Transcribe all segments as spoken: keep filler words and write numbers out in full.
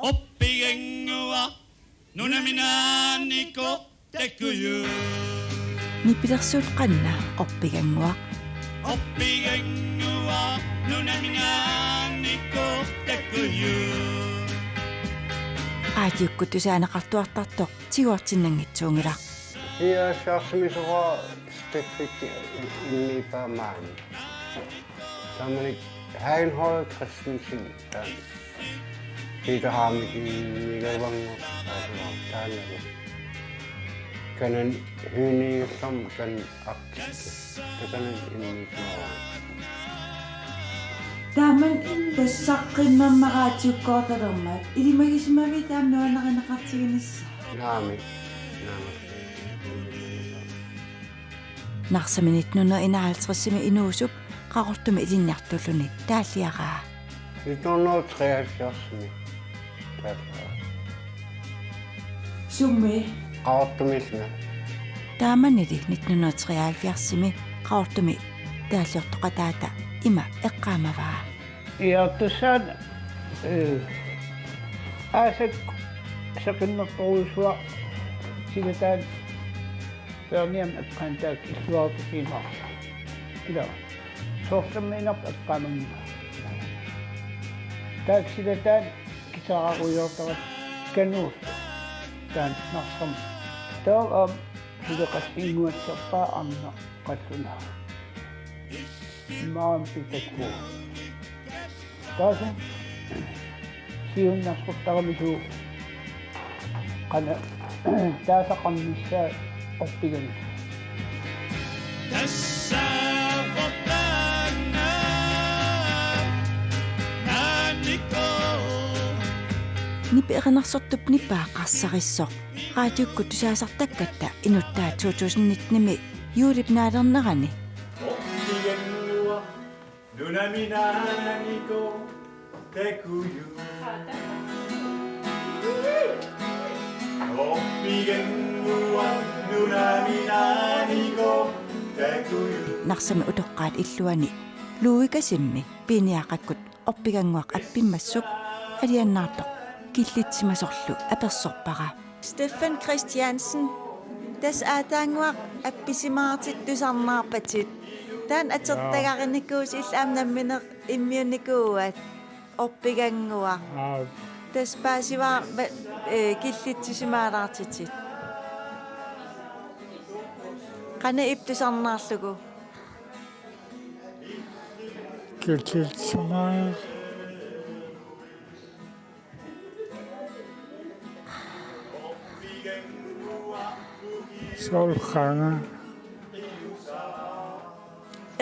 Orpigannguaq nunaminaaniko takuju. Nipilersuut qanna Orpigannguaq. Orpigannguaq nunaminaaniko takuju. Aatiukkut tusaaneqartuartartoq tiguartinnanngitsuunngilaq. Fireoghalvfjerdsimi soorlu Steffen immiippaa maani. Taamani Heinhold Christensen, taanna Peter Hammik immiigavanngu, taanna. Kanan Hyniusam kan Arktis. Takanani immiippaa. Taamani tassa saqqummermat raatiukkoortalermat ilimagisimavit taama nuannarineqartiginissaa? Naamik. Naamik. Narsami nitten hundrede enoghalvtredsimi inuusup Qaqortumi ilinniartuulluni taalliaraa. Nitten hundrede treoghalvfjerdsimi taalliaraa. Sumi? Qaqortumiillunga. Taamanili nitten hundrede treoghalvfjerdsimi Qaqortumi taalliortoqataata ima eqqaamavaa. Iartussaat, eh, aasaq saqqummertorujussuaq silataat peerniam eqqaantaak illuartusiimaarlu. Ila. Soorlamiinnaq eqqaamanngilara. Taaksilataat kisararujoortarat kanuut. Taanna Narsami. Taava aamma suleqassinnguatserpaa arnaq qallunaa. Maampi takkua. Taasa siunnersortaramisu qana taasaqarnissaa Orpigannguaq. Tassa Orpigannguaq naaniko. Nipi erinarsortup nipaa qarsarissoq. Raatiukkut tusaasartakkatta inuttaat to tusind nittenimi juulip naalernerani. Orpigannguaq nunaminaaniko takuju. Orpigannguaq nunaminaaniko takuju. Narsami utoqqaat illuani Luuikasimmi piiniaqakkut Orpigannguaq appimmassuk alianaartoq killitsimasorlu apersorpara. Steffen Christiansen, tassa aataannguaq appisimaartitit tusarnaarpatit. Taanna atortagarinikuusi illit aamma nammineq immiunnikuuat Orpigannguaq. Aap. Tassa paasivara, eh, killitsisimaalaartitit. Qanoq ippa tusarnaarlugu? Killitsisimaar. Soorlu qanga.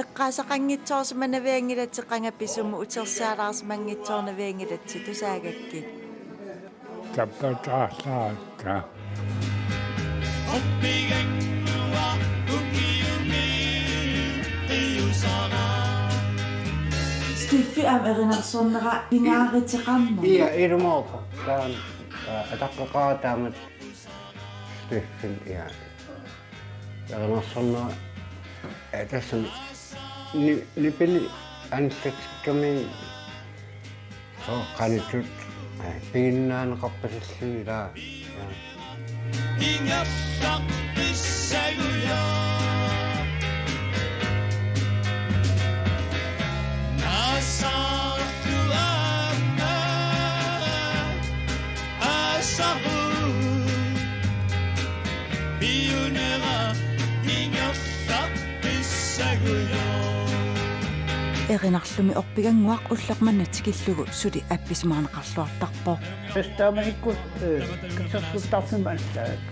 Eqqaasaqanngitsoorsimanavianngilatsi qanga pisumut utersaalaarsimanngitsoornavianngilatsi tusaagakkit. Tappataallaakka. Steffi aamma erinarsornera pingaaruteqarnermi. Ia, ilumoorpoq. Taanna, aa, ataqqeqaaq taamatut Steffip, ia. Erinarsornera, aa, tassami ni-, nipini anillatikkami soorlu qanoq ittut, aa, piginnaaneqarpasilluni, ilaa. Erinarlumi Orpigannguaq ulloq manna tikillugu suli appisimaarneqarluartarpoq. Tassa taamanikkut, eh, katersortarfimmi allaat.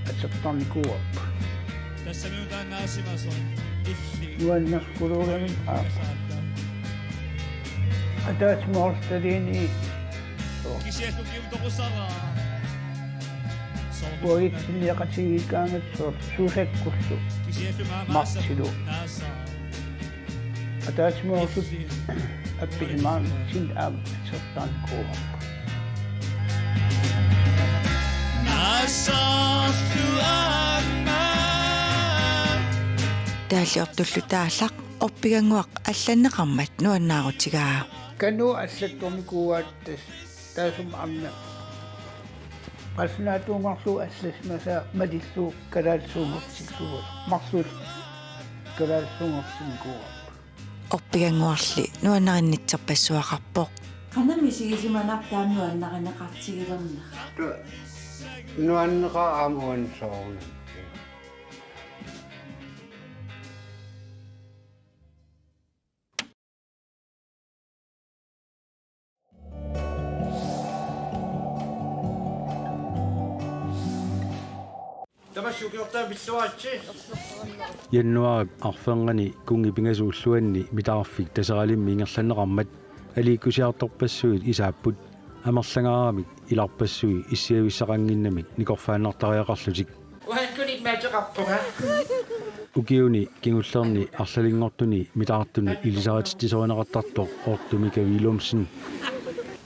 Asertarnikuuarput. Nuannersorujussuugamik aap. Ataatsimoorluta liini. Uagutsinnut peqatigiikkaangat soorlu Suusakkullu Martilu. Ataatsimoortut appisimaarnertik aamma asertarnikuuarput. Taalliortullu taallaq Orpigannguaq allanneqarmat nuannaarutigaa. Kanu allattornikuuaat tassa Taassumalu aamma qallunaatuunngarlugu allasimasaa malillugu kalaallisuunngortillugu. Marluk kalaallisuunngortinnikuuarput. Orpigaannguarli nuannarinnittarpassuaqarpoq. Qanami isigisimanartaa nuannarineqartigilernera. Nuanneqaaq aamma uani soorunami. Tamassi ukiortaaq pilluaritsi. Januaarip arfernganni kunngi pingasut ulluanni mitaarfik Taseralimmi ingerlanneqarmat aliikkusiartorpassuit isaapput, amerlangaaramik ilarpassui issiavissaqannginnamik nikorfaannartariaqarlutik. Uankunit maateqarpunga. Ukiuni kingullerni arlalinngortuni mitaartunut ilisarititsisoorneqartartoq Ortu Mika Willumsen.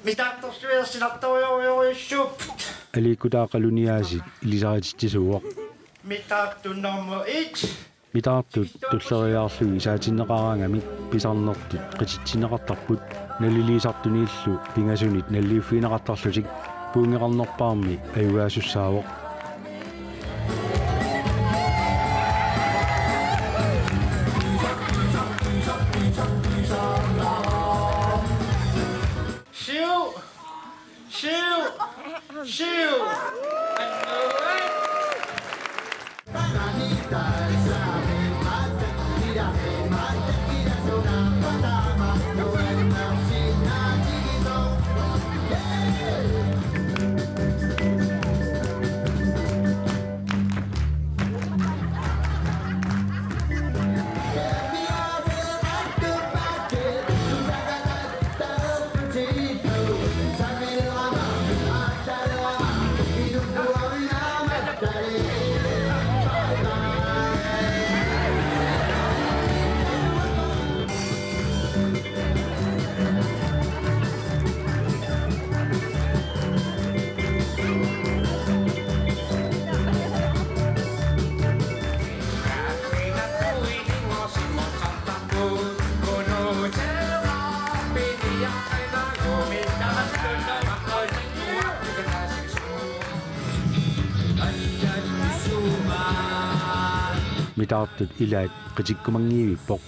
Mitaartorsuit ersinartorujorujussuupput. Aliikkutaaqaluniaasiit ilisarititsisuuvoq. Mitaartut nummer et. Mitaartut tulleriiaarlugit isaatinneqaraangamik pisarnertut qititsinneqartarput, naliliisartuniillu pingasunit naliliiffigineqartarlutik. Puinngeqarnerpaarmi ajugaasussaavoq. Siu! Siu! Siu! Mitaartut ilaat qitikkumanngivippoq.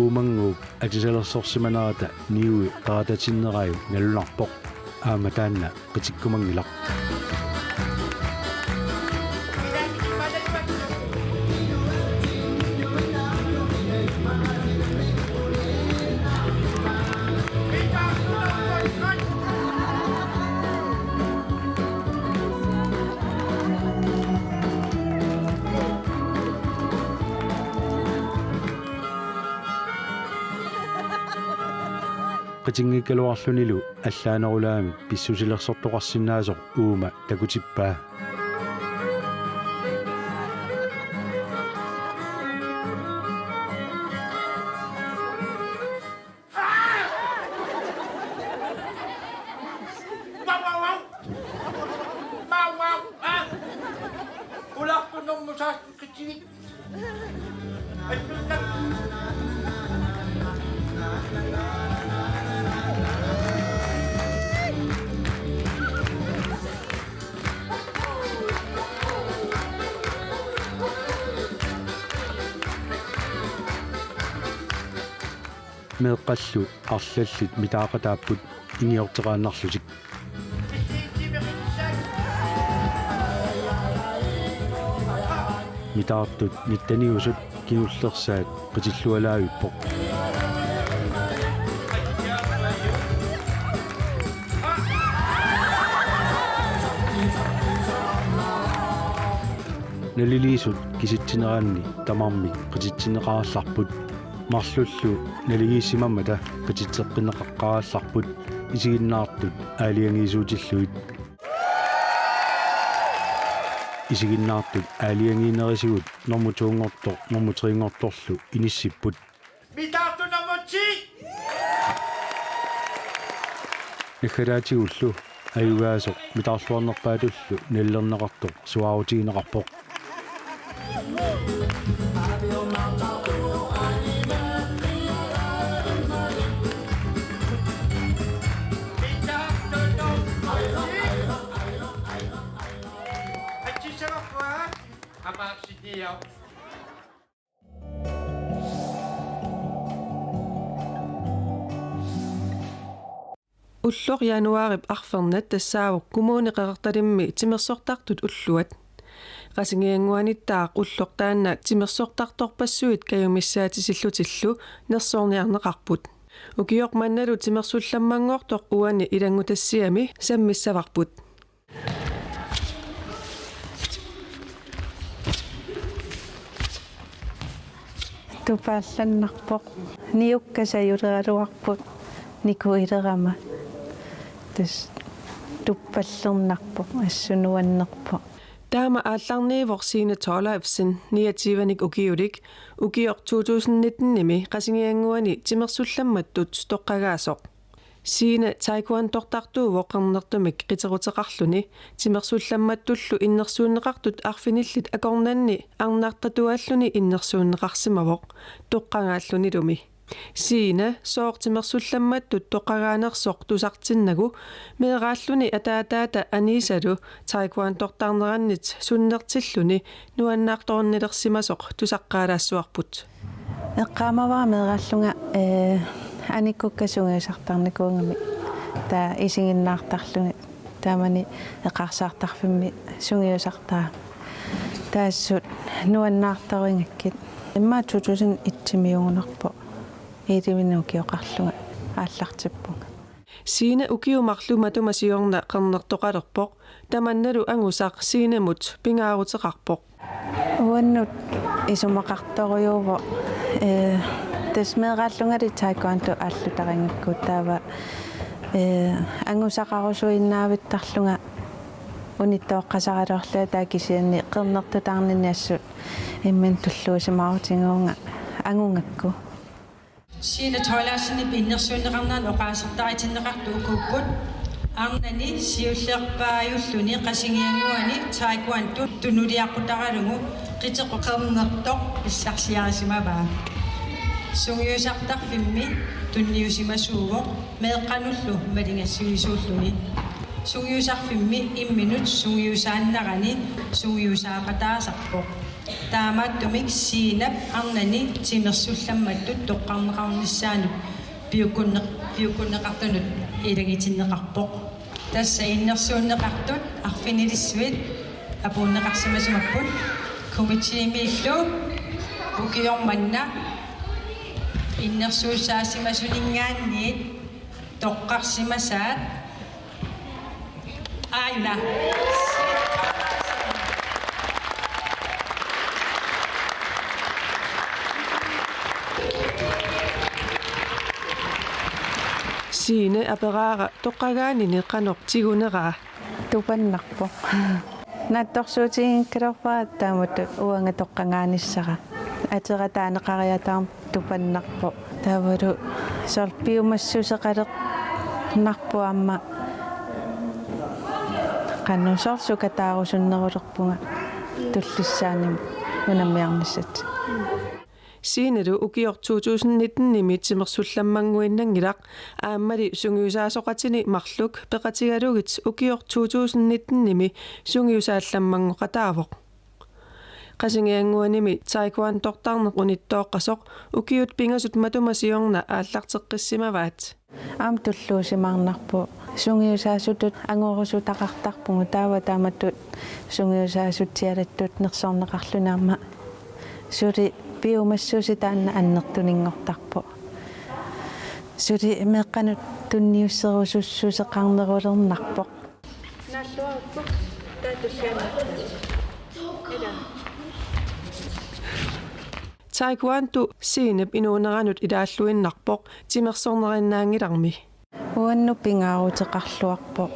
Uumanguup atisalersorsimanerata niui qaratatinneraju nalunarpoq. Aamma taanna qitikkumanngilaq. Qitinngikkaluarlunilu allaanerulaamik pissusilersortoqarsinnaasoq uuma takutippaa. Meeqqallu arlallit mitaaqataapput ingiorteqaannarlutik. Mitaartut nittaniusut kingullersaat qitillualaavippoq. Naliliisut kisitsineranni tamarmik qititsinneqarallarput. Marlullu naligiissimammata qititseqqinneqaqqaarallarput isiginnaartut aalajangiisuutillugit. Isiginnaartut aalajangiinerisigut normu toonngortoq normu treeqqinngortorlu inissipput. Mitaartut nummer ti! Naggataatigullu ajugaasoq mitaarluarnerpaatullu nalilerneqartoq suaarutigineqarpoq. Ulloq januaarip arfernat tassaavoq Kommune Qeqertalimmi timersortartut ulluat. Qasigiannguanittaaq ulloq taanna timersortartorpassuit kajumissaatissillutillu nersorniarneqarput. Ukioq mannalu timersullammanngortoq uani ilanngutassiami sammissavarput. Tupaallannarpoq. Niukka sajuleraluarput nikuilerama. Tassa tupaallannarpoq, assut nuannerpoq. Taama aallarniivoq Signe Thorleifsen, niogtyvenik ukiulik, ukioq to tusind nitten-imi Qasigiannguani timersullammattut toqqagaasoq. Signe taekwondortartuuvoq qernertumik qiteruteqarluni, timersullammattullu innersuunneqartut arfinillit akornanni arnartatuaalluni innersuunneqarsimavoq, toqqagaallunilumi. Signe sooq timersullammattut toqqagaanersoq tusartinnagu meeraalluni ataataata Anisalu taekwondortarnerannit sunnertilluni nuannaartornilersimasoq tusaqqaalaassuarput. Eqqaamavara meeraallunga, ee, anikkukka sungiusartarnikuugamik, taava isiginnaartarlugit taamani eqqarsartarfimmi sungiusartarama. Taassuma nuannaartorigakkit. Immaqa to tusind et-imiugunarpoq elleve-nut ukioqarlunga aallartippunga. Signe ukiut marluk matuma siorna qernertoqalerpoq, tamannalu angusaq Signemut pingaaruteqarpoq. Uannut isumaqartorujuuvoq, ee, tassa meeraallungali taekwondo aallutarigakku taava, ee, angusaqarusuinnaavittarlunga unittooqqasaraluarlunga, taava kisianni qernertutaarninni assut imminut tulluusimaarutiguuvunga angugakku. Signe Thorleifsenip innersuunneqarnerani oqaasertaritinneqartut ukuupput: Arnani siullerpaajulluni Qasigiannguani taekwondo tunuliaqutaralugu qiteqoq qernertoq pissarsiarisimavaa. Sungiusartarfimmi tunniusimasuuvoq meeqqanullu maligassiuisuulluni. Sungiusarfimmi imminut sungiusaannarani sungiusaaqataasarpoq. Taamaattumik Signep arnani timersullammattut toqqarneqarnissaanut piukkunneq-, piukkunneqartunut ilagitinneqarpoq. Tassa innersuunneqartut arfinilissuit apuunneqarsimasuupput. Komiteemiillu ukioq manna innersuussaasimasuningaanniit toqqarsimasaat aajuna. Signe aperaara toqqagaanini qanoq tiguneraa. Tupannarpoq. Naatsorsuutiginngikkaluarpara taamatut uanga toqqagaanissara. Atera taaneqariataarmat tupannarpoq. Taavalu soorlu piumassuseqalernarpoq aamma qanoq soorlu sukataarusunnerulerpunga tullissaanimi unammiarnissatsinni. Signelu ukioq to tusind nitten-imi timersullammannguinnanngilaq, aammali sungiusaasoqatini marluk peqatigalugit ukioq to tusind nitten-imi sungiusaallammanngoqataavoq. Qasigiannguanimi taekwondortarneq unittooqqasoq ukiut pingasut matuma siorna aallarteqqissimavaat. Aamma tulluusimaarnarpoq sungiusaasutut angorusutaqartarpugut, taava taamatut sungiusaasutsialattut nersorneqarluni aamma suli piumassuseq taanna annertuninngortarpoq. Suli meeqqanut tunniusserusussuseqarnerulernarpoq. Naalluarukku taava tulliani. Ila. Taekwondo Sienep inuuneranut ilaalluinnarpoq timersornerinnaanngilarmi. Uannut pingaaruteqarluarpoq.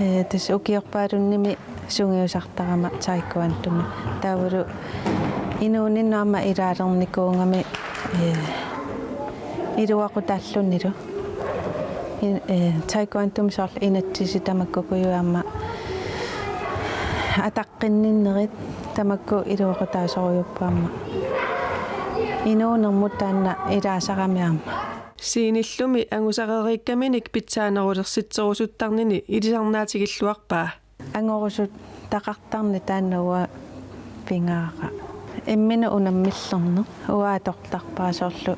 Ee, tassa ukiorpaalunnimi sungiusartarama taekwondomik. Taavalu inuuninnut aamma ilaalernikuugami, ee, iluaqutaallunilu. In-, ee, taekwondomik soorlu inatsisit tamakkuugujuit aamma ataqqinninnerit tamakku iluaqutaasorujussuupput aamma. Inuunermut taanna ilaasarami aamma. Sienillumi angusareeriikkaminik pitsaanerulersitserusuttarnini ilisarnaatigilluarpaa. Angorusutaqartarneq taanna uanga pingaara. Imminut unammillerneq uanga atortarpara soorlu.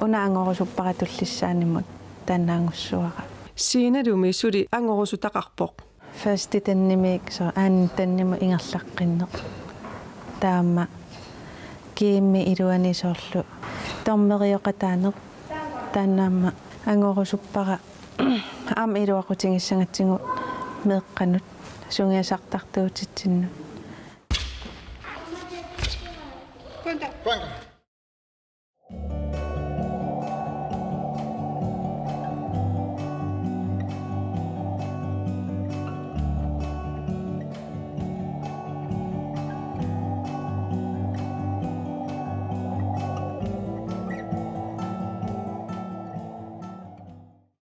Una angorusuppara tullissaanimut taanna angussavara. Sienelumi suli angorusutaqarpoq. Første danimik soorlu anden danimut ingerlaqqinneq. Taava aamma gymip iluani soorlu dommerioqataaneq. Taanna aamma angorusuppara aamma iluaqutigissagatsigu meeqqanut sungiusartartuutitsinnut.